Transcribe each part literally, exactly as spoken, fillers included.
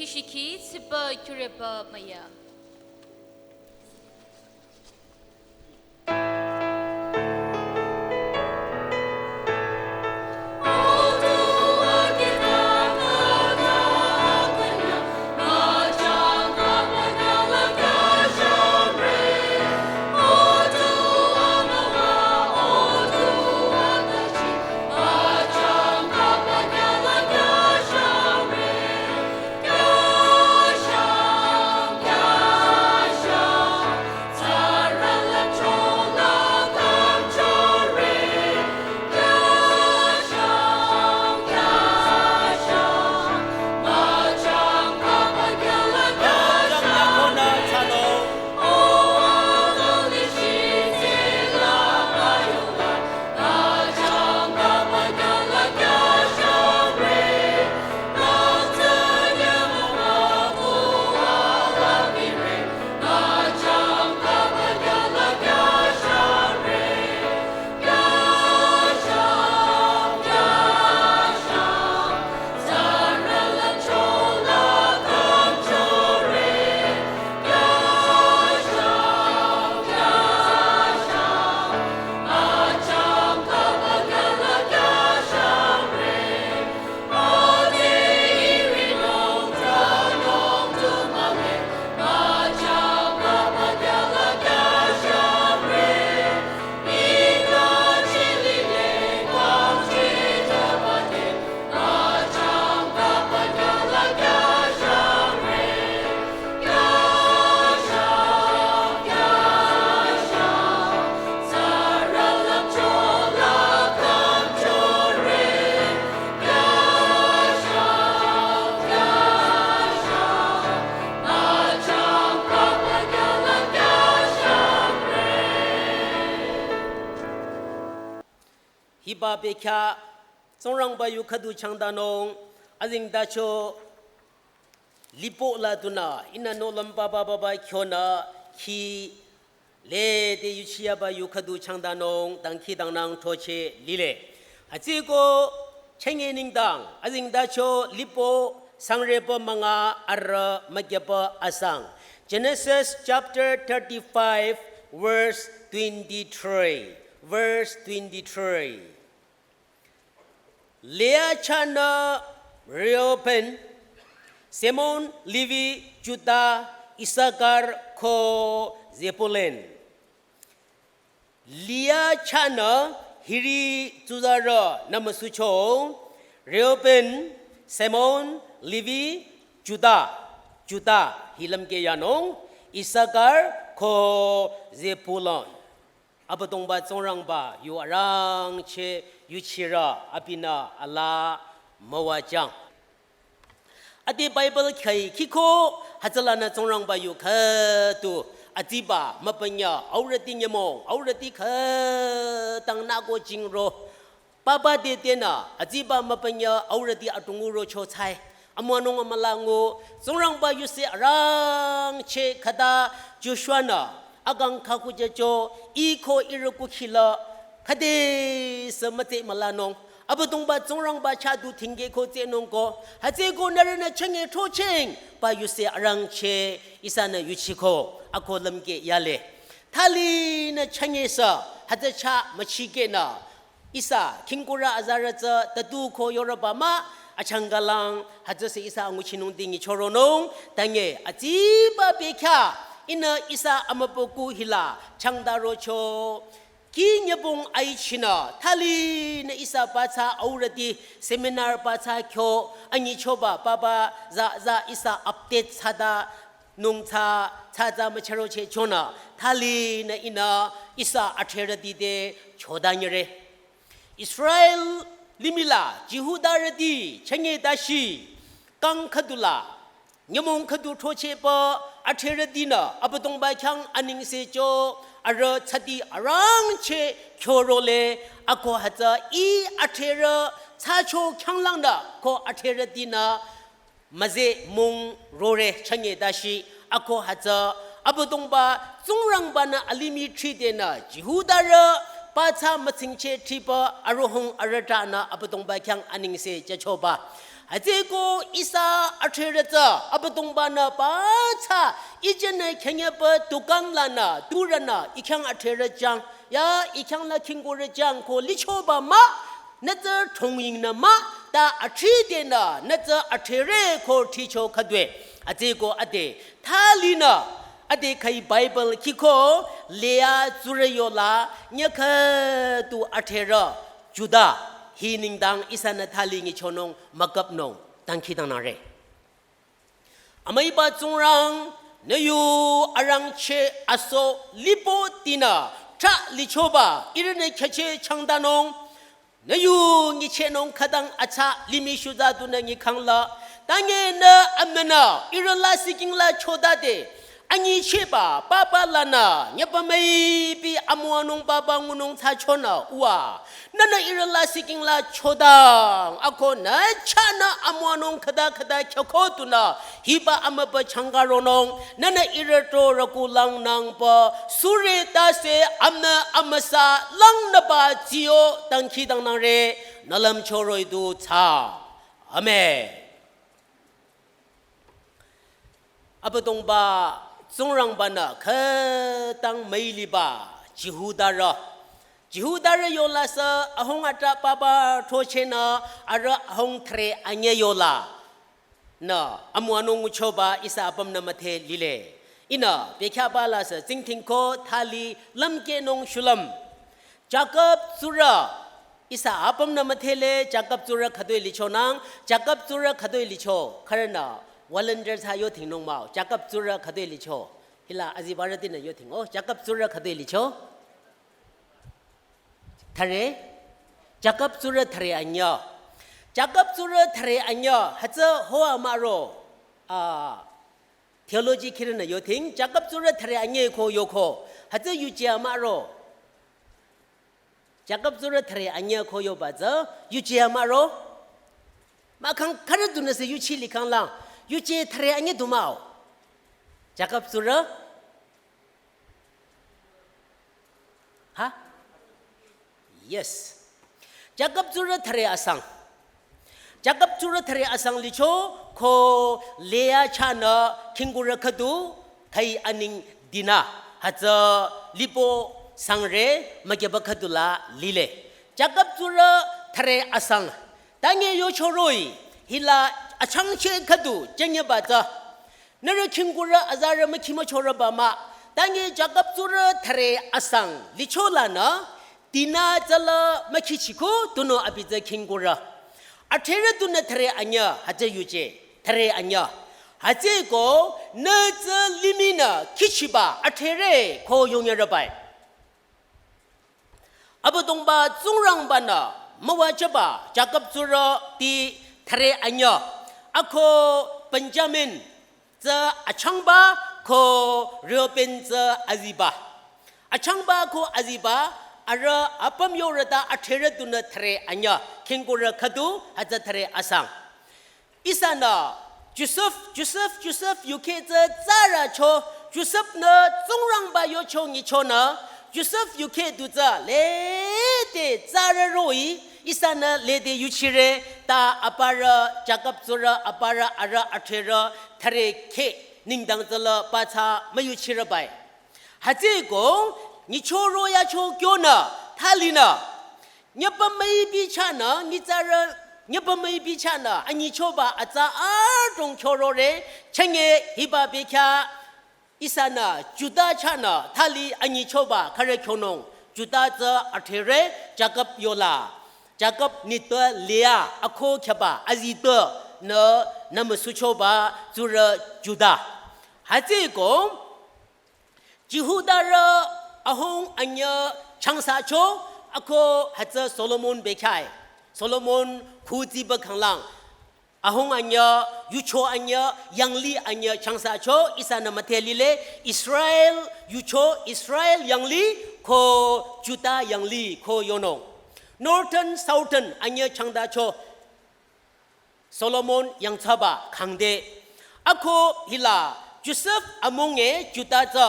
Shiki tsipa kyureba maya. Hiba bekhyah Tsingrangba yu khüdu changdanung azengtacho lipo la tunü ihnü nohlüm papa papa khyonü khi lede yuchiyaba yu khüdu changdanung dangkhidangnang throcheh lile. Hütsüeko chenge nengdang azengtacho lipo sangrepa münga arüh mükyüpa asang. Genesis chapter thirty-five, verse twenty-three. Verse twenty-three. Leah chahnü Reuben, Simon, Levi, Juda, Isakar ko Zebulun. Leah chahnü hiri tsuzarü nümüsucho, Reuben, Simon, Levi, Juda, Juda hi lümkeh yanung, Isakar ko Zebulun. Abüdongba Tsingrangba yu arangcheh yuchirü abinü alaa müwajüng. Ade Bible khüi khiko hütsülanü Tsingrangba yu khüdu atsiba mübünyüh aurüti nyümong aurüti khütang nüko jingro. Papa te tenü atsiba mübünyüh aurüti atunguro cho tsai. Amüwanung amülango Tsingrangba yuse arangcheh khüta Joshua-nü akang khakujücho ih ko ihrü kukhila khüdesü mütse mülanung. Abüdongba Tsingrangba chah du tingkeh ko tsehnung ko. Hütsüeko nührünü chenge throcheng ba yuse arangcheh ihsanü yuchiko ako lümkeh yale. Thalinü chenge sü hütsü chah müchikehnü ihsa khingkurü azarü tsü tatu ko yorüba mah achangkalang hütsüse ihsa anguchinung dingi choronung. Tange atsiba bekhyah ihnü ihsa amübükuh hila changdarocho. Ki nyübong aichinü thalinü ihsa pathsa aurüti seminar pathsa kyo anyichoba papa za za ihsa update thsata nung thsa thsa thsa müchürocheh chonü thalinü ihnü ihsa adhrerüti te chodanyüre. Israel limihla Jihudarüti chenge tashi kang khüdula nyümong khüdu throchehba adhrerütinü Abüdongba khyang anengse cho arüh tsati arangcheh kyorole ako hütsü ih adhrerü thsacho khyanglangnü ko adhrerütinü müze mung rore chenge tashi ako hütsü Abüdongba Tsingrangba-nü alimih thridenü Jihudarü pathsa mütsingcheh thriba arohung arüh tanü Abüdongba khyang anengse jüchoba. Hütsüeko ihsa adhrerü tsü Abüdongba-nü pathsa, ijenü khenyepü dukan lanü, turünü, I khyang adhrerü jang, ya, I khyang la khingkurü jang ko lichoba mah, nü tsü thongyingnü mah, ta adhridenü, nü tsü adhrerü ko thricho khüdue. Hütsüeko ade, thalinü, ade khai Bible kiko, Leah tsurü yola, nyükhüdu adhrerü, Juda, hi nengdang ihsanü thali nyichonung müküpnung, dangkhidangnangre. Amüiba Tsingrang, nü yu arangcheh aso lipo tinü, trah lichoba, ihrünü khyacheh changdanung, nü yu nyichehnung khütang atsa limih shuza dunü nyikhang la, tange nü amünü, ihrü lasih king la chodade, anyichehba, papa lanü, nyüpa müipi amüwanung papa ngunung thsachonü, uwa, nünü ihrü lasih king la chodang, ako nü chahnü amüwanung khüta khüta khyako tunü, hiba amüpa changkaronung, nünü ihrü to rükulang nangpa, sure tase amnü amüsa langnüba tsiyo dangkhidangnangre, nü lümcho roh-i du thsa. Amen. Abüdongba Tsingrangba-nü khütang müiliba Jihudarü. Jihudarü yola sü ahung atrah papa throchehnü arüh ahung thre anyüh yola. Nü amüwanung nguchoba ihsa apümnü müdhe lile. Ihnü bekhyahba la sü tsingdhingko thali lümkehnung shulüm. Jakob tsurü, ihsa apümnü müdhele, Jakob tsurü khütoi lichonang, Jakob tsurü khütoi licho, khürünü, volunteer thsa yodhingnung mah-o, Jakob tsurü khütoi licho, hila azibarütinü yodhing-o, Jakob tsurü khütoi licho, thüre, Jakob tsurü thüre anyüh, Jakob tsurü thüre anyüh, hütsü hoa mah ro, a, theology khürünü yodhing, Jakob tsurü thüre anyüh ko yoko, hütsü yuje mah ro, Jakob tsurü thüre anyüh ko yoba tsü, yuje mah ro. Mahkhang khürü dunü sü yuchi likhang lang, yuje thüre anyüh du mah-o. Jakob tsurü? Ha? Yes. Jakob tsurü thüre asang. Jakob tsurü thüre asang licho ko Leah chahnü khingkurü khüdu khai aning dinü hütsü lipo sangre mükyüba khüdula lile. Jakob tsurü thüre asang. Tange yocho roh-i hila achangcheh khüdu jünyüba tsü. Nührü khingkurü azarü mükhimüchorüba mah. Tange Jakob tsurü thüre asang licho lanü, dinü tsüla mükhichiko tunüo abi tsü khingkurü. Adhrerü tunü thüre anyüh, hütsü yuje, thüre anyüh. Hütsüeko, nü tsü limihnü khichiba adhrerü ko yongyarübai. Abüdongba Tsingrangba-nü müwajüba Jakob tsurüti thüre anyüh, ako Benjamin tsü achangba ko Reuben tsü aziba. Achangba ko aziba, arüh apüm yorüta adhrerü tunü thüre anyüh, khingkurü khüdu hütsü thüre asang. Ihsanü, Josef, Josef, Josef yukheh tsü tsarücho, Josef-nü Tsingrangba yocho nyichonü, Josef yukheh du tsü lede tsarü roh-i, ihsanü lede yuchire, ta aparü, Jakob tsurü aparü, arüh adhrerü, thüre kheh, nengdang tsüla pathsa müyuchirübai. Hütsüeko, nyicho royacho kyonü, thalinü, nyüpa müipi chahnü, nyitsarü, nyüpa müipi chahnü, anyichoba atsa adrong kyorore, chenge hiba bekhyah, ihsanü, Juda chahnü, thali anyichoba khürü kyonung, Juda tsü adhrerü, Jakob yola, Jakob nitpü Leah, ako khyaba, azitpü, nü, nümüsuchoba, tsurü Juda. Hütsüeko, Jihudarü ahung anyüh changsacho, ako hütsü Solomon bekhyah-i. Solomon khuziba khanglang. Ahung anyüh, yucho anyüh, yanglih anyüh changsacho, ihsanü müdhe lile, Israel yucho, Israel yanglih, ko Juda yanglih, ko yonung. Northern, Southern anyüh changdacho, Solomon yangthsaba khangde. Ako hila Josef amonge Juda tsü.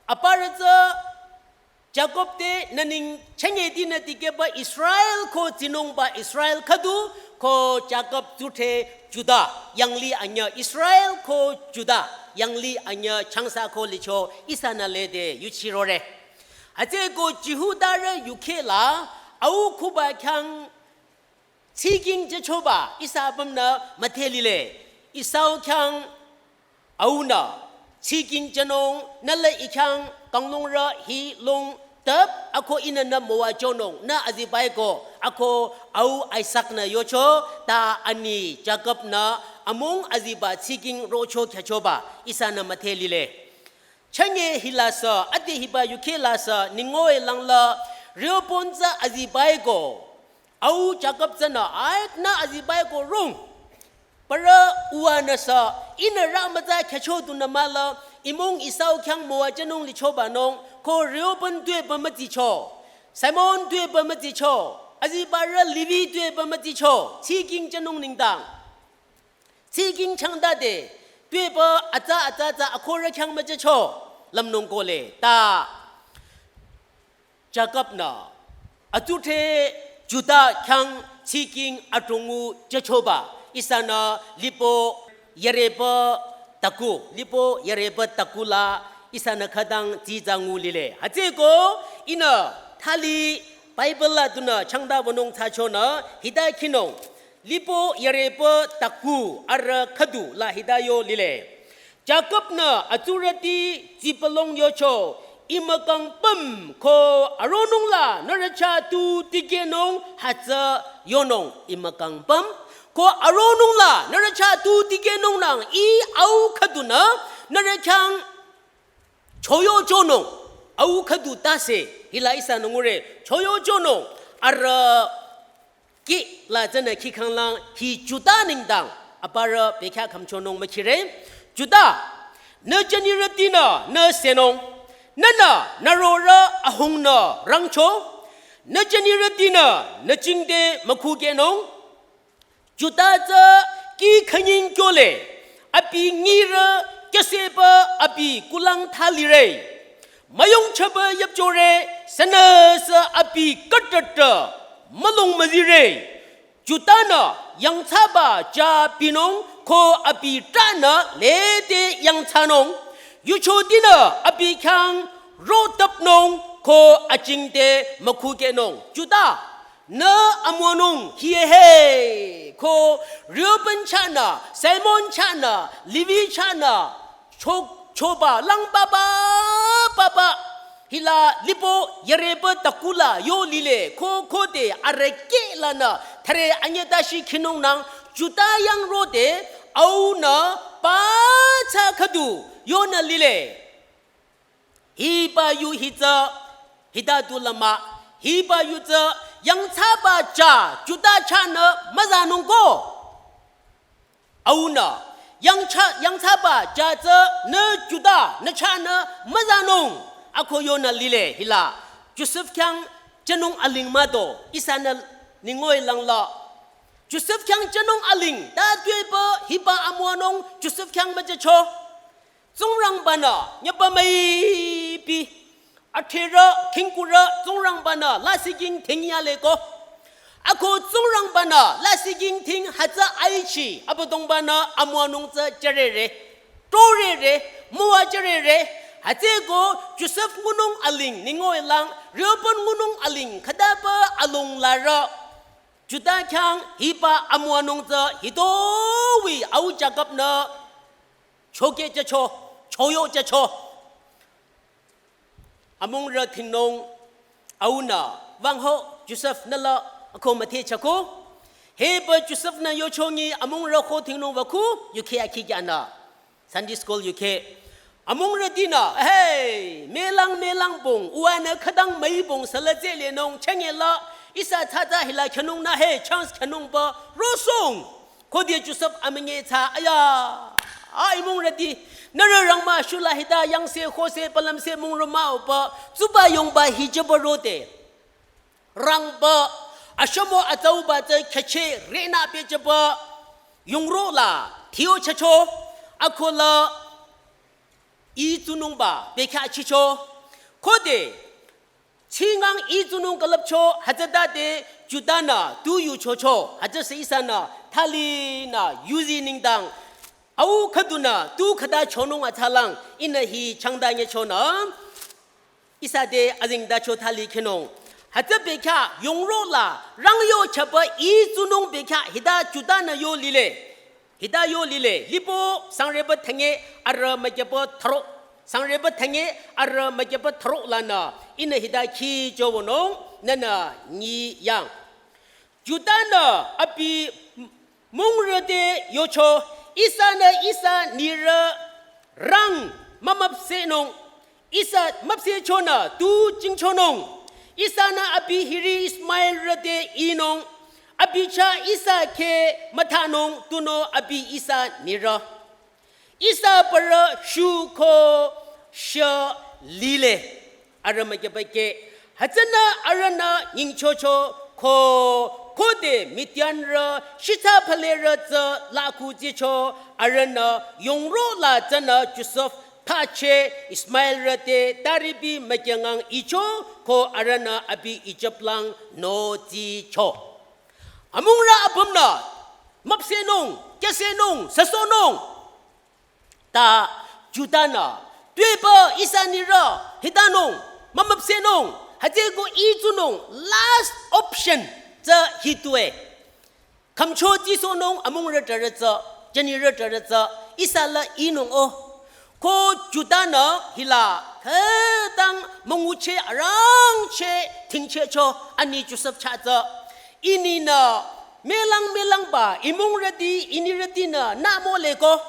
Aparü tsü Jakob te nü neng chünye dinü dikehba Israel ko tsinungba Israel khüdu ko Jakob tsuthe Juda yangli anyü Israel ko Juda yangli anyü changsa ko licho ihsanü lede yuchirore. Hütsüko Jihudarü yukheh la au khuba khyang tsiking jüchoba ihsa apümnü müdhe lile. Esau khyang aunü tsiking jünung nüla I khyang kanglungrü hi lung tap ako ihnü nü müwajünung nü aziba-i ko ako au Isaknü yocho ta ani Jakobnü amung aziba tsiking rocho khyüchoba ihsanü müdhe lile. Chünye hila sü, ade hiba yukheh la sü, ningo-i langla, Reuben tsü aziba-i ko. Au Jakob tsünü, ai, nü aziba-i ko rung. Parü uwa nü sü, ihnü rü mütsa khyücho dunü mahla, imung Esau khyang müwajünung lichoba nung, ko Reuben tuepü mütsicho. Simon tuepü mütsicho. Azibarü Levi tuepü mütsicho. Tsiking jünung nengdang. Tsiking changdade, tuepü atsa atsa atsa akhorü khyang müjücho, lümnung kohle, ta Jakobnü, atsuthe Juda khyang tsiking adrongngu jüchoba, ihsanü lipo yarepü taku, lipo yarepü taku la, ihsanü khütang tsitsa ngu lile. Hütsüko, ihnü thali Bible la dunü changda wünung thsachonü, hita khinung, Lipo yarepü taku arüh khüdu la hita yo lile. Jakobnü atsurüti tsipalong yocho, imükang püm ko aronung la nührü chah tu tikehnung hütsü yonung imükang püm. Ko aronung la nührü chah tu tikehnung nang I au khüdunü nührü khyang choyochonung au khüdu tase hila ihsanü ngure choyochonung arüh kih la tsünü khikhanglang hi Juda nengdang aparü bekhyah khümchonung mükhire. Juda, nü jünirütinü nü senung, nünü nü rorüh ahungnü rangcho, nü jünirütinü nü jingte mükhukehnung. Juda tsü kih khünying kyole, abi ngirü kyüsepü abi kulang thalire. Müyongchaba yüpchore, sünüsü abi khütata mülung müzire. Juda-nü yangthsaba ja binung ko abi tranü lede yangthsanung. Yuchotinü abi khyang rotapnung ko ajingte mükhukehnung. Juda, nü amüwanung hiye he ko Reuben chahnü, Simon chahnü, Levi chahnü, cho, choba lang papa, papa. Hila lipo yarepü takula yo lile ko khode arüh kih lanü thare anyütashi khinung nang Juda yang rode aunü pathsa khüdu yonü lile. Hiba yu hi tsü, hita tu lama, hiba yu tsü, yangthsaba ja, Juda chahnü müzanung ko. Aunü, yangthsa, yangthsaba ja tsü, nü Juda, nü chahnü müzanung, ako yonü lile, hila, Josef khyang jünung aling mado, ihsanü ningoi langla. Josef khyang jünung aling, ta tuepü, hiba amüwanung, Josef khyang müjücho. Tsingrangbanü nyüpa müipi, atherü, khingkurü, Tsingrangbanü lasih king thing yale ko. Ako Tsingrangbanü lasih king thing hütsü aichi, Abüdongbanü amüwanung tsü jürere, trorere, müwajürere, hütsüko Josef ngunung aling ningoi lang, Reuben ngunung aling khütapü alung larü. Juda khyang hiba amüwanung tsü hitoi au Jakob-nü chokeh jücho, choyoh jücho. Amungrü thingnung aunü, wüngho Josef nüla ako müthehchako. Hiba Josef-nü yochongi amungrü ko thingnung wüku, yukheh akhi kyanü. Sunday school yukheh. Amungrütinü, hey, melang melang bong, uwanü khütang müi bong sala tsü lenung, changela, ihsa thsatsa hila khyünung nü, hey, chance khyünungba, rosong. Khode Josef amünge thsa, aya, a imungrüti, nührü rangmü shula hita yangse, khose, palamse, mungrü mah-o pü, tsuba yongba hijüba rode. Rangba, ashamo atsauba tsü khyücheh renü pehjüba, yongro la, thiyo jücho, akola, ih tsunungba, bekhyah jücho. Khode, Tsingang itsunung külüpcho hütsütade Juda-nü tu yuchocho hütsüsü ihsanü thalinü yuzi nengdang au khüdunü tu khüta chonung atsalang ihnü hi changda nyechonü ihsa te azengtacho thali khenung. Hütsü bekhyah yongro la rangyo chapü itsunung bekhyah hita Juda-nü yo lile. Hita yo lile, lipo sangreba thenge arü mükyapü tharo. Sangreba thenge arü mükyapü tharo lanü ihnü hita khicho wünung nünü nyi yang. Juda-nü abi mungrü te yocho, ihsanü ihsa nirü rang mümüpsehnung. Ihsa müpsehchonü tu jingchonung. Ihsanü abi hiri Ismaelrü te inung. Abi chah ihsa kheh müthanung tunüo abi ihsa nirü. Ihsa parü shuko shü lile. Arü mükyapü keh. Hütsünü arühnü nyingchocho ko khode Midianrü shitsa phalerü tsü laku tsicho arühnü yongro la tsünü Josef thacheh Ismaelrü te taripi mükyangang icho ko arühnü abi Ijip lang notsicho. Amungrü apümnü müpsehnung, kyüsehnung, süsohnung. Ta Juda-nü tuepü ihsa nirü hitanung mümüpsehnung hütsüko itsunung last option tsü hitue. Khümcho tsisohnung amungrü trarü tsü, jünirü trarü tsü, ihsa la inung o. Ko Juda-nü hila khütang müngucheh arangcheh thingchehcho ani Josef chah tsü. Ihnü melang melangba imungrüti inirütinü nü moleko.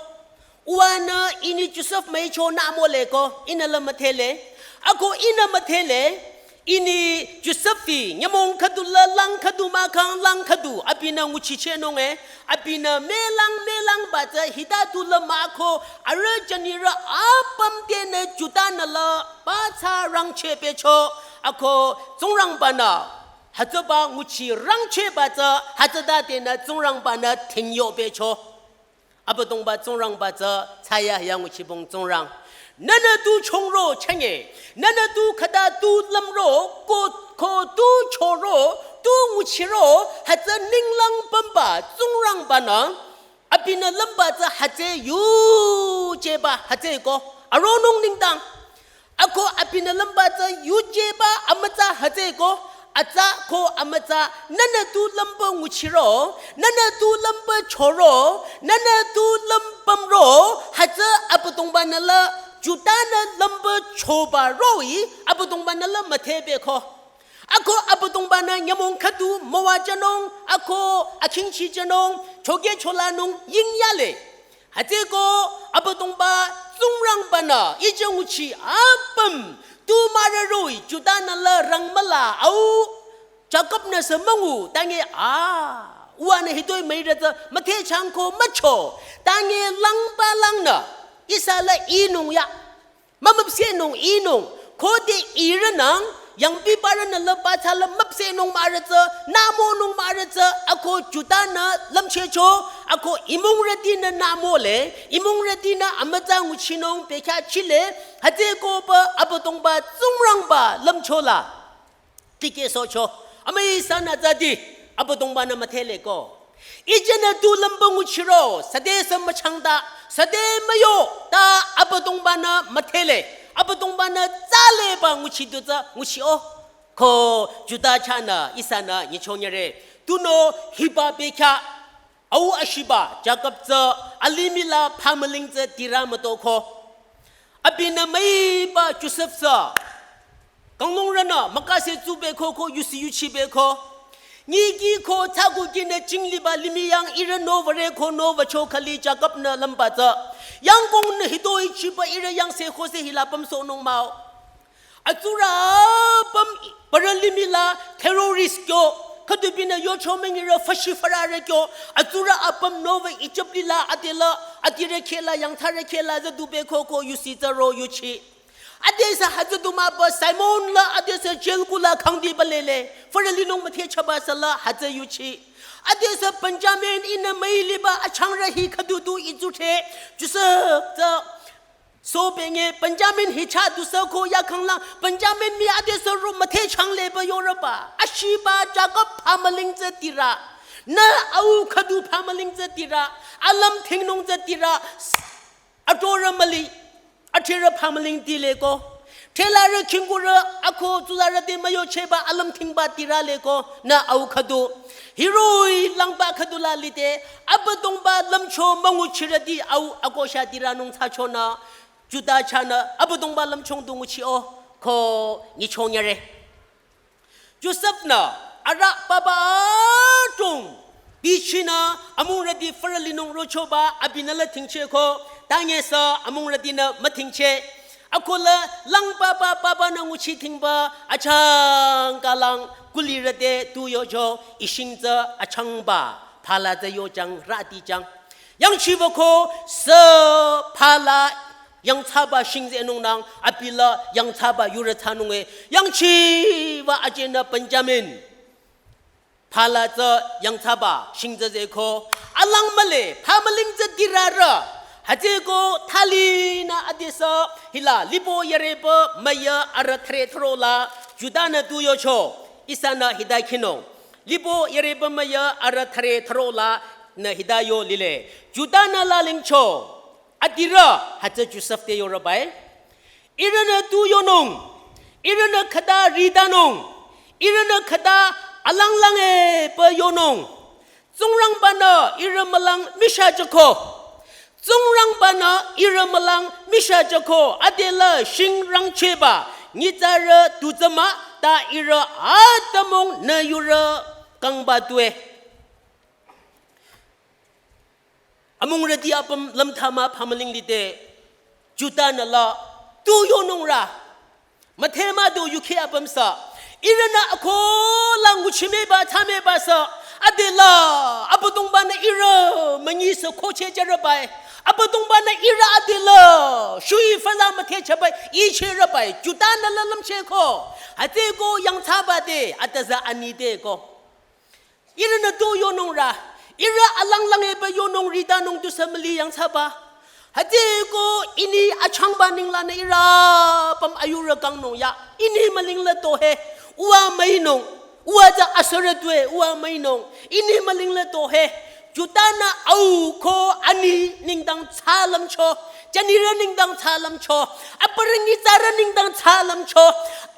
Uwanü ihnü Josef müicho nü moleko, ihnü la müdhele. Ako ihnü müdhele, ihnü Josef-i nyümong khüdu la lang khüdu mahkhang lang khüdu abinü nguchichehnung e, abinü melang melangba tsü hita tu la mahko, arüh jünirü apüm tenü Juda-nü la ba tsü rangcheh pehcho, ako Tsingrangba-nü hütsüba nguchi rangchehba tsü hütsütadenü Tsingrangba-nü thingyo pehcho. Abüdongba Tsingrangba tsü thsayahiya nguchibong Tsingrang. Nühnü tu chongro chünye, nühnü tu khüta tu lümro, ko, ko tu choro, tu nguchiro, hütsü ninglang pümba Tsingrangba-nü, abinü lümba tsü hütsü yujeba hütsüko, aronung nengdang. Ako abinü lümba tsü yujeba amütsa hütsüko, atsa ko amütsa, nühnü tu lümba nguchiro, nühnü tu lümba choro, nünü tu lüm pümro, hütsü Abüdongba-nü la, Juda-nü lümba choba roh-i, Abüdongba-nü la müdhebeko. Ako Abüdongba-nü nyümong khüdu müwajünung, ako akhingchijünung, chokehcholanung yingyale. Hütsüko Abüdongba Tsingrangba-nü ije nguchi apüm tu mahrü roh-i Juda-nü la rangmüla au Jakob-nü sü müngu tange a, uwanü hitoi müirü tsü müdhechangko mücho tange langba langnü ihsa la inung ya. Mümüpsehnung inung, khode ihrünang, yangbibarünü la ba tsü la müpsehnung mahrü tsü, nümonung mahrü tsü, ako Juda-nü lümchehcho, ako imungrütinü nümole, imungrütinü amütsa nguchinung bekhyah chile, hütsüko pü Abüdongba Tsingrangba lümchola. Tikehsohcho, amüi ihsanü zadi, Abüdongba-nü müdheleko. Ijenü tu lümba nguchiro, süde sü müchangda, süde müyo, ta Abüdongba-nü müdhele, Abüdongba-nü zaleba nguchi du tsü nguchi-o. Ko Juda chahnü, ihsanü nyichonyere. Tunüo hiba bekhyah, au ashiba, Jakob tsü, alimih la phamüling tsü tirü mütoko. Abinü müiba Josef tsü. Kanglungrünü, mükase tsubeko ko, yusi yuchibeko. Nyikiko, tsakukinü chingliba limih yang ihrü nüwüreko nüwücho khali Jakob-nü lümba tsü. Yangkongnü hitoi chiba ihrü yangse kose hila pümsohnung mah-o. Atsurü apüm parü limih la terrorist kyo, khüdubinü yocho müngirü fashi fararü kyo, atsurü apüm nüwü Ijip lila adela, adirü khehla, yangthsarü khehla, züdubeko ko, yusi tsü ro yuchi. Adesü hütsü du mah-o Simon la, adesü jail kula khangdiba lele, farü linung müthehchaba sü la, hütsü yuchi. Adesü Benjamin ihnü müiliba achangrü hi khüdu du itsuthe, Josef tsü So penge Benjamin hi chah dusü ko yakhanglang Benjamin mi adesü ro müthehchang leba yoreba. Ashiba Jakob phamüling tsü tira. Nü au khüdu phamüling tsü tira. Alümthingnung tsü tira. Atorü müli. Athrerü phamüling tile ko. Threlarü khingkurü ako tsularü te müyochehba alümthingba tira le ko. Nü au khüdu. Hiroh-i langba khüdu la lide. Abüdongba lümcho münguchirüti au akosha tiranung thsachonü. Juda chahnü Abüdongba lümchung du nguchi-o ko nyichong yare. Josef-nü arüh papa adrong bichinü amungrüti fürülinung rochoba abinü la thingcheh ko, tangesü amungrütinü müthingcheh. Akola lang papa papa nü nguchi thingba achangkalang kulirü te tu yocho ishing tsü achangba phala tsü yojang rüti jang. Yangchiba ko sü phala yangthsaba shingzenungnang abila yangthsaba yurü thsanunge yangchiba ajenü Benjamin. Phala tsü yangthsaba shingze zeko alang mühle phamüling tsü tirarü. Hütsüko thalinü adesü hila lipo yareba müya arüh thre throla Juda-nü tu yocho. Ihsanü hita khinung. Lipo yareba müya arüh thre throla nü hita yo lile. Juda-nü lalingcho. Adirü hütsü Josef te yorübai. Ihrünü tu yonung. Ihrünü khüta ritanung. Ihrünü khüta alanglang-e pü yonung. Tsingrangba-nü ihrü mülang misha jüko. Tsingrangba-nü ihrü mülang misha jüko. Adela shingrangchehba nyitsarü tu tsü mah ta ihrü atümung nü yurü kangba tue. Amungrüti apüm lümthama phamüling lide Juda-nü la tu yonungrü. Müthehma du yukheh apümsü. Ihrünü akola nguchimeba thsameba sü. Adela Abüdongba-nü ihrü münyisü kocheh jürübai. Abüdongba-nü ihrü adela shui fala müthehchehbai ichehrübai. Juda-nü la lümcheh ko. Hütsüko yangthsaba te atüzü ani te ko. Ihrünü tu yonungrü, ihrü alanglang-e pü yonung ritanung tusü müli yangthsaba. Hütsüko ini achangba ninglanü ihrü apüm ayurü kangnung ya. Ini müling la tohe, uwa müinung, uwa tsü asürü tue, uwa müinung. Ini müling la tohe, Juda-nü au ko ani nengdang thsalümcho. Jünirü nengdang thsalümcho, aparü nyitsarü nengdang thsalümcho,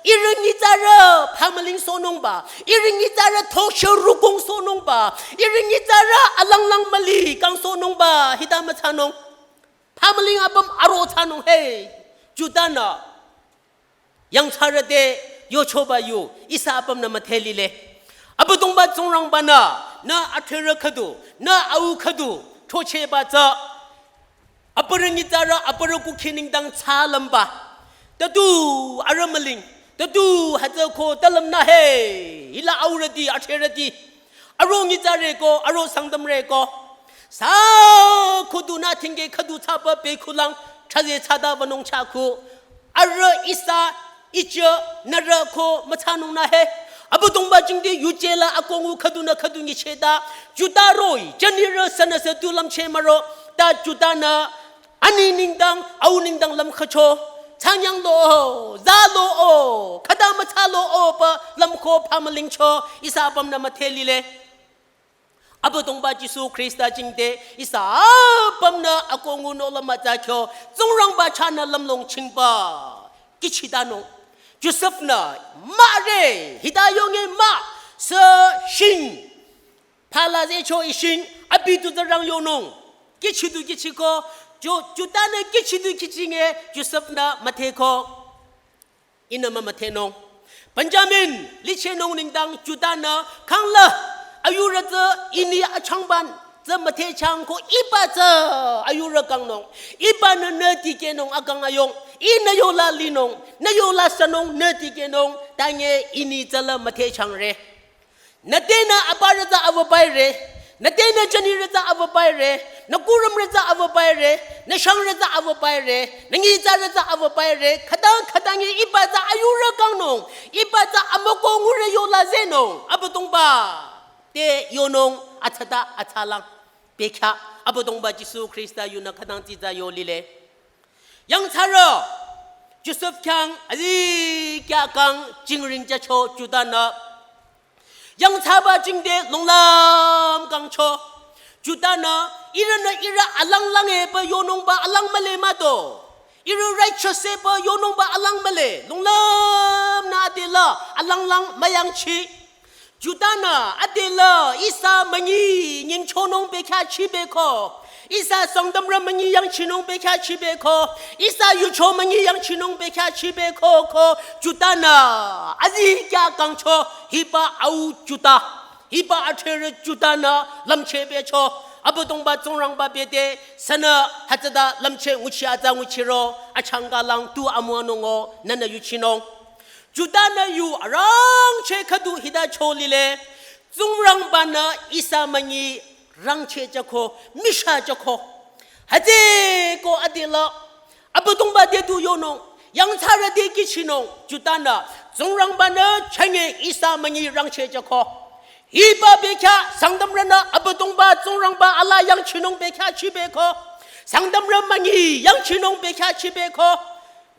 ihrü nyitsarü phamüling sohnungba, ihrü nyitsarü thoshe rukong sohnungba, ihrü nyitsarü alanglang müli kang sohnungba, hita müthsanung. Phamüling apüm aro thsanung he, Juda-nü. Yangthsarü te yochoba yu, ihsa apümnü müdhe lile. Abüdongba Tsingrangba-nü, nü athrerü khüdu, nü au khüdu, throchehba tsü. Aparü nyitsarü, aparü kukhi nengdang thsalümba. Tatu arüh müling, tatu hütsü ko talümnü he, hila aurüti, athrerüti. Aro nyitsarü ko, aro Sangtamrü ko. Sü khüdunü thingke khüdu thsaba bekhulang, thraze thsada banung chakhu. Arüh ihsa, ichü, nührü ko müthsanungnü he. Abüdongba jingte yuje la akongu khüdunü khüdu nyichehta. Juda roh-i, jünirü sünüsü tu lümcheh müro. Ta Juda-nü, ani nengdang, au nengdang lümkhücho. Thsanyang lo-o, za lo-o, khüta müthsa lo-o, pü lümkho phamülingcho, ihsa apümnü müdhe lile. Abüdongba Jisu Khrista jingte ihsa apümnü akongu nola mütsa kyo, Tsingrangba chahnü lümlong chingba kihchitanung. Josef-nü mahre, hita yonge mah, sü shing. Phala zehcho ishing, abi tu tsürang yonung. Kihchidu kihchiko, Jo-, Juda-nü kihchidu kihchinge, Josef-nü müdheko. Ihnü mümüdhenung. Benjamin, lichehnung nengdang Juda-nü khangla, ayurü tsü ini achangban, tsü müdhechang ko iba tsü ayurü kangnung. Ibanü nü tikehnung akang ayong, ihnü yola linung, nü yola sünung nü tikehnung, tange ini tsüla müdhechangre. Nü tenü aparü tsü avübaire, nü tenü jünirü tsü avübaire, nü kurümrü tsü avübaire, nü shangrü tsü avübaire, nü nyitsarü tsü avübaire, khüta khütange iba tsü ayurü kangnung, iba tsü amoko ngure yola zehnung, Abüdongba te yonung atsata atsalang, bekhyah, Abüdongba Jisu Khrista yunü khütang tsitsa yo lile. Yangthsarü Josef khyang azikyah kang jingring jücho Juda-nü. Yangthsaba jingte longlam kangcho. Juda-nü ihrünü ihrü alanglang epü yonungba alang mühle mah do. Ihrü righteous epü yonungba alang mühle. Longlam nü adela alanglang müyangchi. Juda-nü adela ihsa münyi nyingchonung bekhyah chibeko. Ihsa Sangtamrü münyi yangchinung bekhyah chibeko. Ihsa yucho münyi yangchinung bekhyah chibeko ko Juda-nü azikyah kangcho hiba au Juda. Hiba athrerü Juda-nü lümcheh becho. Abüdongba Tsingrangba bete sünü hütsüta lümcheh nguchi atsa nguchiro achangka lang tu amüwanung-o nünü yuchinung. Juda-nü yu arangcheh khüdu hita cho lile. Tsingrangba-nü ihsa münyi rangcheh jüko, michah jüko. Hütsüeko adela Abüdongba te tu yonung, yangthsarü te kihchinung, Juda-nü Tsingrangba-nü chünye ihsa münyi rangcheh jüko. Hiba bekhyah Sangtamrünü Abüdongba Tsingrangba ala yangchinung bekhyah chibeko. Sangtamrü münyi yangchinung bekhyah chibeko.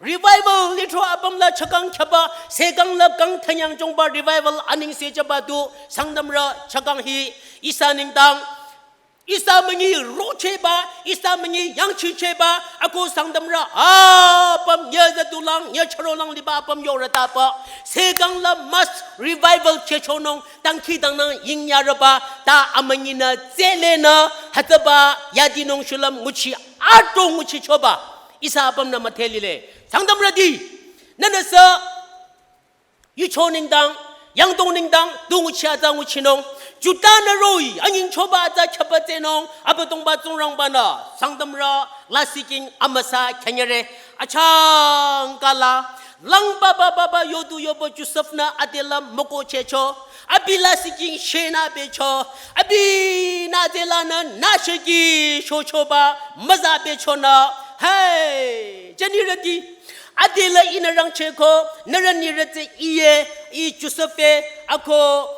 Revival lithro apüm la chakang khyaba, sekang la kang thanyang jongba revival anengse jüba du Sangtamrü chakang hi ihsa nengdang. Ihsa münyi rochehba, ihsa münyi yangchichehba, ako Sangtamrü apüm nyüzüdulang, nyüchürolang liba apüm yorütaba. Sekang la mass revival chehchonung, dangkhidangnang yingyarüba, ta amünyinü tselenü, hütsüba yadinung shulüm nguchi, ato nguchichoba. Ihsa apümnü müdhe lile. Sangtamrüti, nünüsü yucho nengdang, yangdong nengdang, tu nguchi atsa nguchinung. Juda-nü roh-i, anyingchoba atsa khyaba tsehnung, Abüdongba Tsingrangba-nü, Sangtamrü, lasihking amüsa khyünyüre. Achangka la, langba ba ba ba yodu yoba Josef-nü adela mükohchehcho. Abi lasihking shenü becho. Abinü adelanü nüsheki shochoba müza bechonü. Hey, jünirüti. Adela ihnü rangchehko, nührü nirü tsü iye, i Josef-e, ako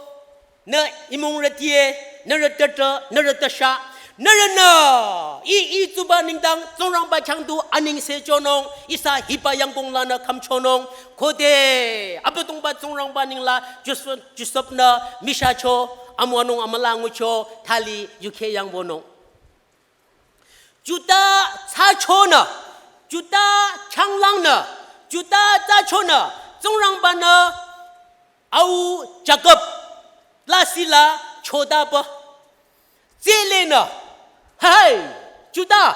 nü imungrütie, nührü tütü, nührü tüsha, nührünü i, i tsuba nengdang Tsingrangba khyang du anengse chonung, ihsa hiba yangkong lanü khümchonung, khode Abüdongba Tsingrangba nengla Josef, Josef-nü michahcho, amüwanung amüla ngucho, thali yukheh yangwünung. Juda thsachonü, Juda khyanglangnü, Juda thsachonü, Tsingrangba-nü au Jakob lasih la chodaba. Tselenü, hai, Juda,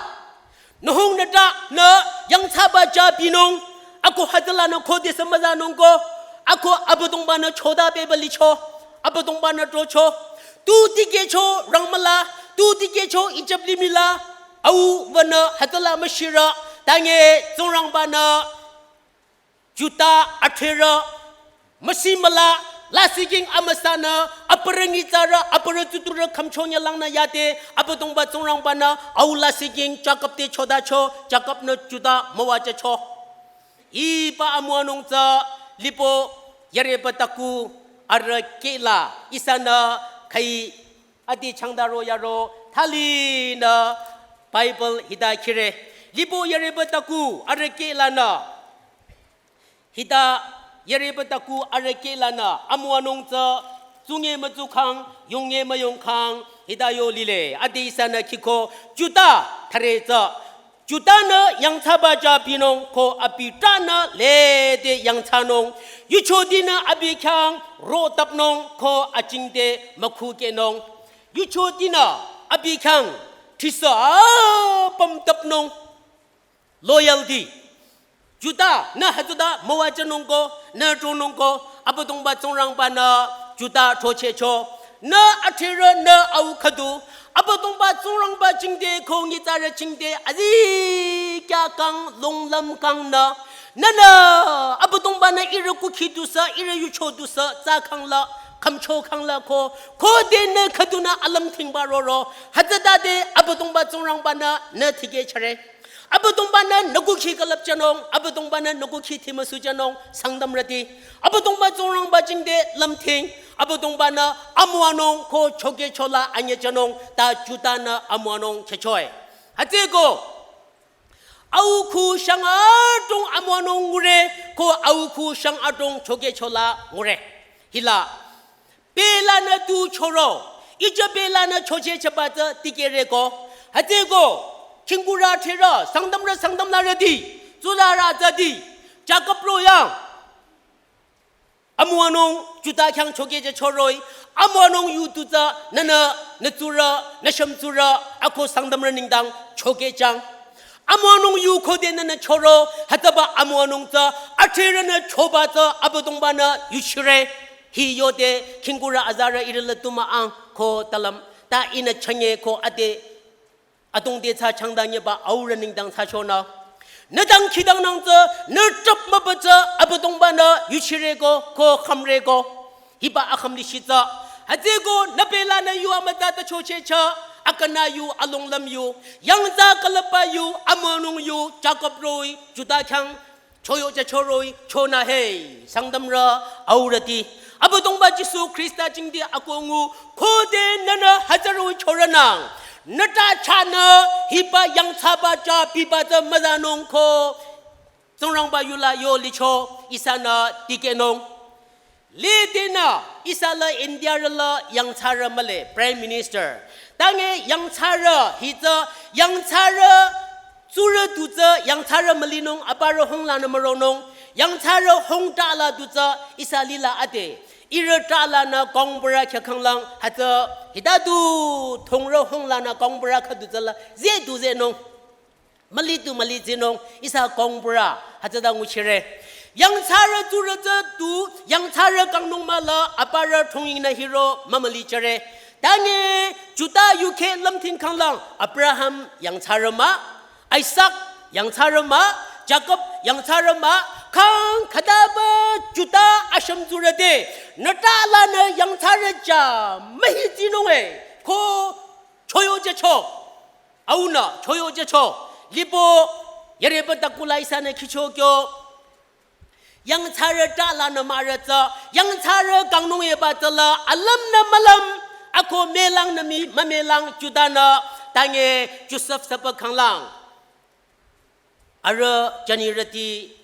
nühung nüta nü yangthsaba ja binung, ako hütsülanü khodesü müzanung ko, ako Abüdongba-nü choda beba licho, Abüdongba-nü trocho, tu tikehcho rangmüla, tu tikehcho Ijip limih la, au wünü hütsüla müshirü, tange Tsingrangba-nü Juda athrerü, müsi müla, lasihking amüsanü, aparü nyitsarü, aparü tsuturü khümchonyalangnü yade, Abüdongba Tsingrangba-nü, au lasihking Jakob te chodacho, Jakob-nü Juda müwajücho. Hiba amüwanung tsü, lipo yareba taku, arüh kehla, ihsanü, khai adi changda ro yaro, thalinü, Bible hita khire. Lipo yareba taku, arüh kehlanü. Hita yareba taku arüh kehlanü amüwanung tsü tsunge mütsukhang, yonge müyongkhang, hita yo lile. Adi ihsanü khiko Juda thare tsü. Juda-nü yangthsaba ja binung ko abi tranü lede yangthsanung. Yuchotinü abi khyang rotapnung ko achingde mükhukehnung. Yuchotinü abi khyang thisü apüm tapnung. Loyalty. Juda, nü hütsüta müwajünung ko, nü tronung ko, Abüdongba Tsingrangba-nü Juda throchehcho. Nü athrerü nü au khüdu, Abüdongba Tsingrangba jingte ko nyitsarü jingte azikyah kang longlüm kangnü. Nünü Abüdongba-nü ihrü kukhi dusü, ihrü yucho dusü, tsa khangla, khümcho khangla ko, khode nü khüdunü alümthingba roro, hütsütade Abüdongba Tsingrangba-nü nü tikehchare. Abüdongba-nü nü kukhi külüpjünung, Abüdongba-nü nü kukhi thimüsujünung, Sangtamrüti. Abüdongba Tsingrangba jingte lümthing, Abüdongba-nü amüwanung ko chokehchola anyüjünung, ta Juda-nü amüwanung khehchoe. Hütsüeko, Au khu shang adrong amüwanung ngure, ko au khu shang adrong chokecho la ngure. Hila, pehlanü tu choro, icha pehlanü chochehchaba tsü dikehreko. Hütsüko, khingkurü therü, Sangtamrü Sangtamlarüti, tsularü tsüti, Jakob ro yang amüwanung Juda khyang chokehjücho roh-i, amüwanung yu tu tsü nünü, nü tsurü, nü shümtsurü, ako Sangtamrü nengdang chokehjüng. Amüwanung yu khode nünü choro, hütsüba amüwanung tsü, atherünü choba tsü, Abüdongba-nü yuchire. Hi yode, khingkurü azarü ihrü la tu mah-ang, ko talam, ta ihnü chünye ko ade, adrong te thsa changdanyeba aurü nengdang thsachonü. Nü dangkhidangnang tsü, nü trüp mübü tsü, Abüdongba-nü yuchireko, ko khümreko. Hiba akhümlishi tsü. Hütsüko, nü pehlanü yu amütsa ta chochehcho, akangnü yu alonglüm yu, yangthsa külüpba yu, amüwanung yu, Jakob roh-i, Juda khyang, choyohjücho roh-i, chonü he, Sangtamrü, aurüti. Abüdongba Jisu Khrista jingte akoh ngu, khode nünü hütsü roh-i chorünang. Nü ta chahnü, hiba yangthsaba tsü biba tsü müzanung ko. Tsingrangba yula yo licho, ihsanü dikehnung. Lede nü, ihsa la India rü la yangthsarü mühle, Prime Minister. Tange yangthsarü, hi tsü, yangthsarü, tsurü tu tsü, yangthsarü mülinung, aparü hung lanü müronung, yangthsarü hung ta la tu tsü, ihsa lila ade. Ihrü ta lanü kongpürü khyah khanglang, hütsü, hita tu, thongrü hung lanü kongpürü khüdu tsü la, ze tu zenung. Müli tu müli zinung, ihsa kongpürü, hütsüta nguchire. Yangthsarü tsurü tsü tu, yangthsarü kangnung mah la, aparü thongyingnü hiro, mümüli jüre. Tange, Juda yukheh lümthing khanglang, Abraham yangthsarü mah, Isak yangthsarü mah, Jakob yangthsarü mah, khang khütaba Juda ashüm tsurü te, nü ta lanü yangthsarü tsü, mühi zinung e, ko, choyohjücho. Aunü, choyohjücho, lipo, yareba takula ihsanü khicho kyo. Yangthsarü ta lanü müre tsü, yangthsarü kangnung yeba tsü la, alümnü mülüm, ako mülangnü mii, mümelang Juda-nü, tange Josef süpü khanglang. Arüh jünirüti,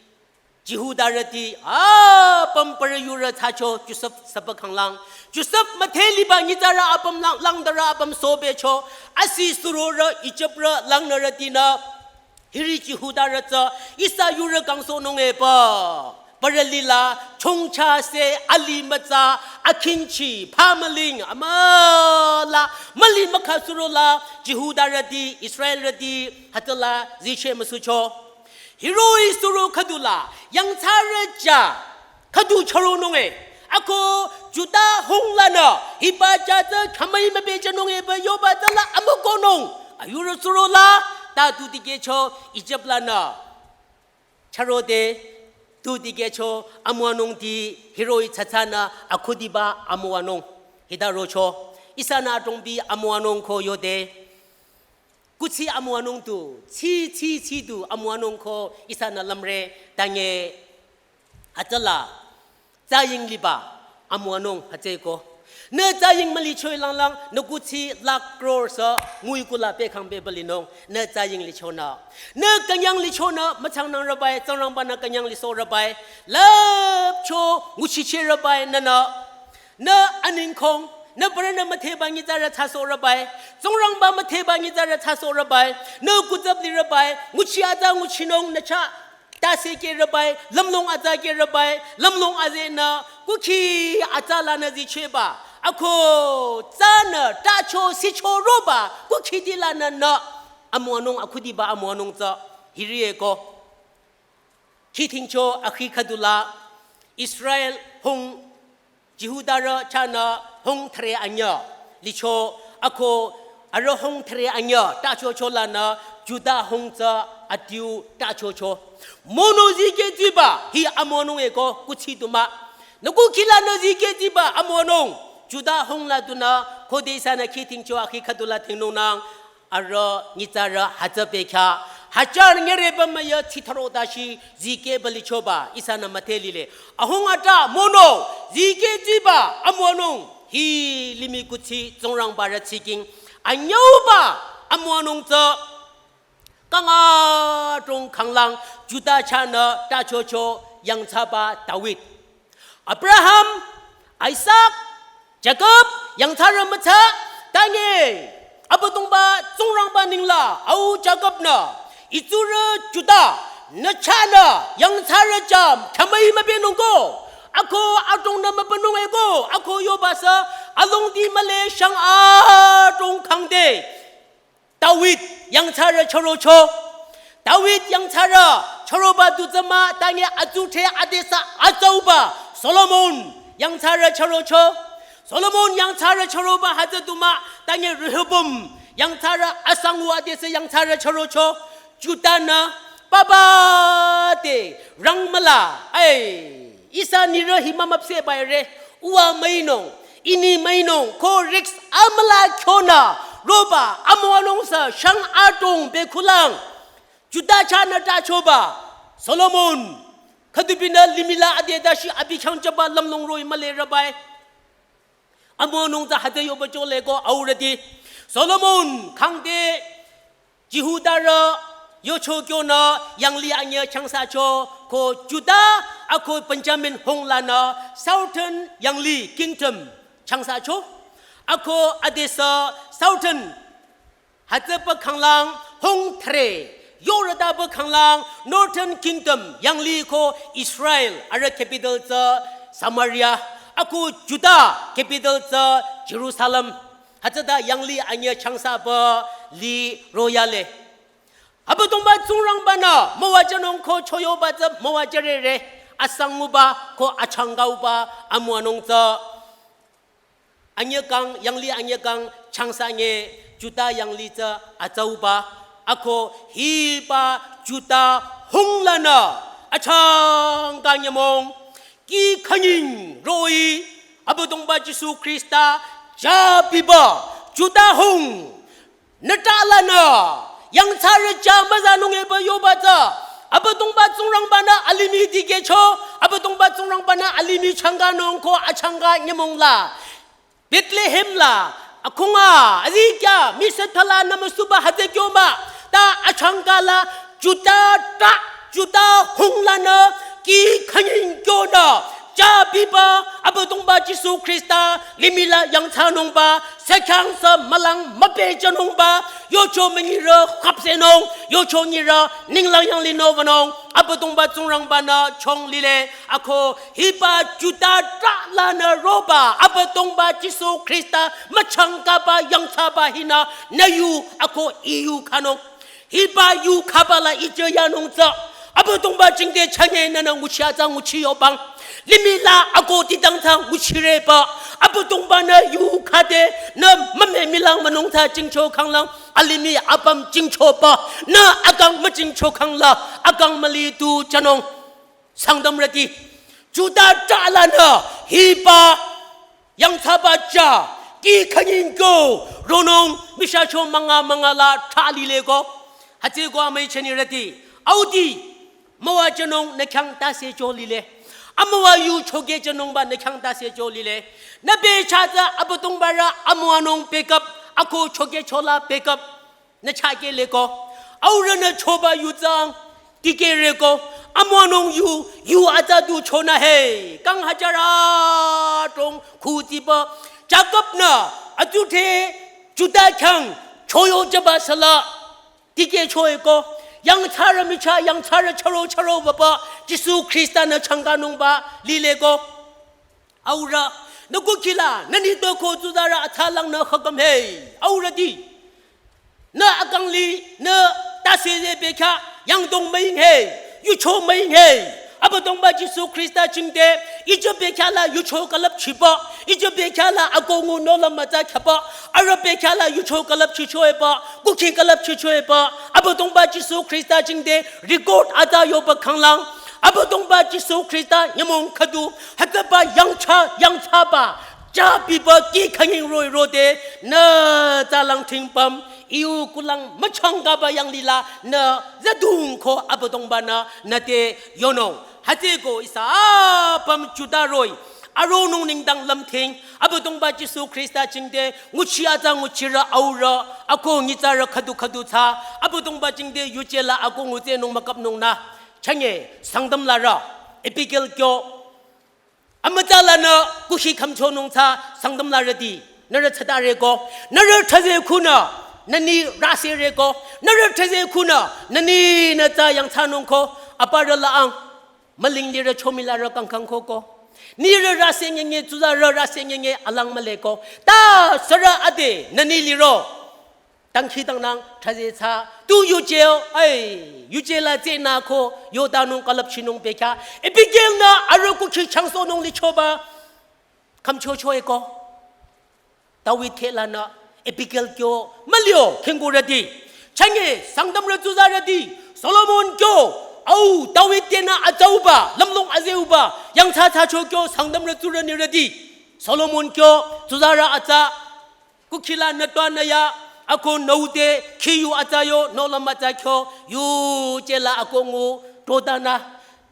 Jihudarüti, apüm parü yurü thsacho Josef süpü khanglang. Josef müdhe liba nyitsarü apüm lang, langdarü apüm sobecho, asi surorü, Ijiprü, langnürütinü, hiri Jihudarü tsü, ihsa yurü kangsohnung epü. Parü lila, chongcha se, ali mütsa, akhingchi, phamüling, amüla, müli mükha surola, Jihudarüti, Israelrüti, hütsüla, ziche müsucho. Hiroh-i suro khüdula, yangthsarü tsü, khüdu chüronung e. Ako Juda hung lanü, hiba tsü tsü khümüi mübejünung epü yoba tsü la amükohnung. Ayurü surola, ta tu dikehcho, Ijip lanü. Chürode, tu dikehcho, amüwanungti, hiroh-i tsatsanü, akhudiba amüwanung. Hita rocho, ihsanü adrongbi amüwanung ko yode. Kuthsi amüwanung tu, tsi, tsi, tsi tu amüwanung ko ihsanü lümre, tange, hütsüla, tsaying liba, amüwanung hütsüko. Nü tsaying mülichoi langlang, nü kuthsi lakh crore sü, ngui kula pekhang pebalinung, nü tsaying lichonü. Nü künyang lichonü, müchangnang rübai, Tsingrangba-nü künyang lisoh rübai, lüpcho, nguchicheh rübai, nünü. Nü aningkong, nü parünü müdheba nyitsarü thsasoh rübai, Tsingrangba müdheba nyitsarü thsasoh rübai, nü kutsap li rübai, nguchi atsa nguchinung nü chah, tase keh rübai, lümlong atsa keh rübai, lümlong azenü, kukhi atsa lanü zichehba, ako, tsünü, tacho, sicho roba, kukhiti lanü nü, amüwanung, akhudiba amüwanung tsü, hiri eko. Khithingcho akhi khüdula Israel hung Jihudarü chahnü hung thüre anyüh licho ako arüh hung thüre anyüh tachocho lanü Juda hung tsü adiu tachocho. Mono zikeh ziba hi amüwanung eko kuthsi du mah. Nü kukhi lanü zikeh ziba amüwanung Juda hung la dunü khode ihsanü khithingcho akhi khüdula thingnungnang. Arüh nyitsarü hütsü bekhyah, hajar nyireba müyü tsitharo tashi zikehba lichoba, ihsanü müdhe lile. Ahung ata mono, zikeh ziba, amüwanung, hi limih kuthsi Tsingrangba rü tsiking. Anyüuba, amüwanung tsü, Kang adrong khanglang Juda chahnü tachocho yangthsaba David. Abraham, Isak, Jakob yangthsarü mütsa, tange Abüdongba Tsingrangba nengla au Jakob-nü, itsurü Juda, nü chahnü yangthsarü jam khamai mübenungko, ako adrongnü mübenung eko, ako yobasü, alongdi mühle shang adrong khangde David yangthsarü chürocho. David yangthsarü chüroba du tsü mah, tange atsudhre adesü atsauba Solomon yangthsarü chürocho. Solomon yangthsarü chüroba hütsü du mah, tange Rehoboam yangthsarü asangu adesü yangthsarü chürocho. Juda-nü papa te rangmüla, ai, ihsa nirü hi mümüpsehba ire, uwa müinung, ini müinung, ko risk amüla kyonü, roba amüwanung sü shang adrong bekhulang. Juda chahnü tachoba Solomon, khüdubinü limihla ade dashi abi khyang jüba lümlong roh-i mühle rübai. Amüwanung tsü hütsü yoba jüle ko aurüti. Solomon khangde Jihudarü yucho kyonü yanglih anyüh changsacho ko Juda ako Benjamin hung lanü Southern yanglih kingdom changsacho. Ako adesü Southern hütsüba khanglang hung thre, yorütaba khanglang Northern Kingdom yanglih ko Israel, arüh capital tsü Samaria, ako Juda capital tsü Jerusalem. Hütsüta yanglih anyüh changsaba lih royale. Abüdongba Tsingrangba-nü müwajünung ko choyoba tsü müwajürere, asanguba ko achangkauba amüwanung tsü anyüh kang, yanglih anyüh kang changsa nge Juda yanglih tsü atsauba, ako hiba Juda hung lanü achangka nyümong kih khünying roh-i Abüdongba Jisu Khrista jübiba Juda hung nü trah lanü yangthsarü jü müzanung eba yoba tsü, Abüdongba Tsingrangba-nü alimih dikehcho, Abüdongba Tsingrangba-nü alimih changkanung ko achangka nyümong la Bethlehem la akhunga azikyah misü thala nümüsuba hütsü kyo mah, ta achangka la Juda trah, Juda hung lanü kih khünying kyonü jübiba Abüdongba Jisu Khrista limih la yangthsanungba, sü khyang sü mülang müpehjünungba, yucho münyirü khapsehnung, yucho nyirü ninglang yanglih nowünung, Abüdongba Tsingrangba-nü chong lile, ako hiba Juda trah lanü roba Abüdongba Jisu Khrista müchangkaba yangthsaba hinü nü yu ako I yu khanung. Hiba yu khaba la ijü yanung tsü Abüdongba jingte chanye nünü nguchi atsa nguchi yobang. Limih la ako tidang tsü nguchireba. Abüdongba-nü yu khade nü mümemilang münung tsü jingcho khanglang alimih apüm jingchoba. Nü akang müjingcho khangla akang müli tu jünung. Sangtamrüti, Juda trah lanü hiba yangthsaba jü kih khünying kyo ronung mishacho münga münga la trah lile ko. Hütsü ko amüi chünirüti, auti, müwajünung nü khyang tase cho lile. Amüwa yu chokehjünungba nü khyang tase cho lile. Nü becha tsü Abüdongbarü amüwanung beküp, ako chokehchola beküp nü chakeh leko. Aurünü choba yu tsang dikehreko. Amüwanung yu, yu atsa du chonü he. Kang hajar adrong khudiba Jakob-nü atsudhre Juda khyang choyo jüba süla dikehchoeko. Yangthsarü michah, yangthsarü chüro chüro baba Jisu Khrista-nü changkanungba lileko. Aurü, nü kukhi la, nü nitpü ko tsuzarü atsalang nü khakam he. Aurüti, nü akang li, nü tase ze bekhyah, yangdong müing he, yucho müing he. Abüdongba Jisu Khrista jingte, ijü bekhyah la yucho külüpchiba, ijü bekhyah la akongu nola mütsa khyaba, arüh bekhyah la yucho külüpchichoeba, kukhi külüpchichoeba, Abüdongba Jisu Khrista jingte, record atsa yoba khanglang, Abüdongba Jisu Khrista nyümong khüdu, hütsüba yangthsa, yangthsaba, jübiba kih khünying roh-i rode, nü tsalang thingpüm, iu kulang müchangkaba yanglila, nü zadung ko Abüdongba-nü, nü te yonung. Hütsüeko ihsa apüm Juda roh-i, Aronung nengdang lümthing, Abüdongba Jisu Khrista jingte, nguchi atsa nguchirü aurü, ako nyitsarü khüdu khüdu thsa, Abüdongba jingte yuje la ako ngutsenung müküpnung nü. Chünye, Sangtam larü, Abigail kyo, amütsa lanü kuhi khümchonung thsa, Sangtam larüti, nührü thsatare ko, nührü thsaze khunü, nüni rüsere ko, nührü thsaze khunü, nüni nü thsa yangthsanung ko, aparü la ang, müling lirü chomi larü kangkang ko ko. Nirü rüse nyenye, tsuzarü rüse nyenye, alang mühle ko. Ta sürü ade, nüni liro. Dangkhidangnang, thsaze thsa, tu yuje, ai, yuje la tsü nü ko, yotanung külüpchinung bekhyah. Abigail nü, arüh kuhi changsohnung lichoba, khümchocho e ko. David kheh lanü, Abigail kyo, mülio, khingkurüti. Chünye, Sangtamrü tsuzarüti, Solomon kyo, au, David tenü atsauba, lümlong azeuba, yangthsa thsacho kyo, Sangtamrü tsurü nirüti. Solomon kyo, tsuzarü atsa, kuhi la nü twa nü ya, ako nü ute, khiyu atsa yo, nohlüm atsa kyo, yuje la ako ngu, totanü.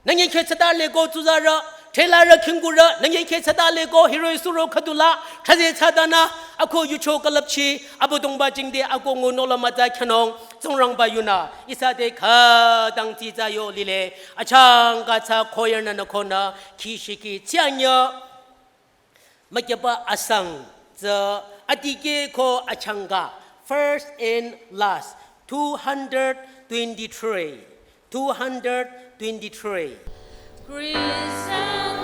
Nü nyi kheh thsatale ko tsuzarü, thsalarü khingkurü, nü nyi kheh thsatale ko hiroh-i suro khüdu la, thsaze thsatanü, ako yucho külüpchi, Abüdongba jingte ako ngu nohlüm atsa khyanung, Tsingrangba yunü, ihsa te khütang tsitsa yo lile, achangka thsa choir nü nü khonü, khi shiki tsianya, mükyaba asang tsü adikeh ko achangka, first and last, two hundred twenty-three, two hundred twenty-three. Christian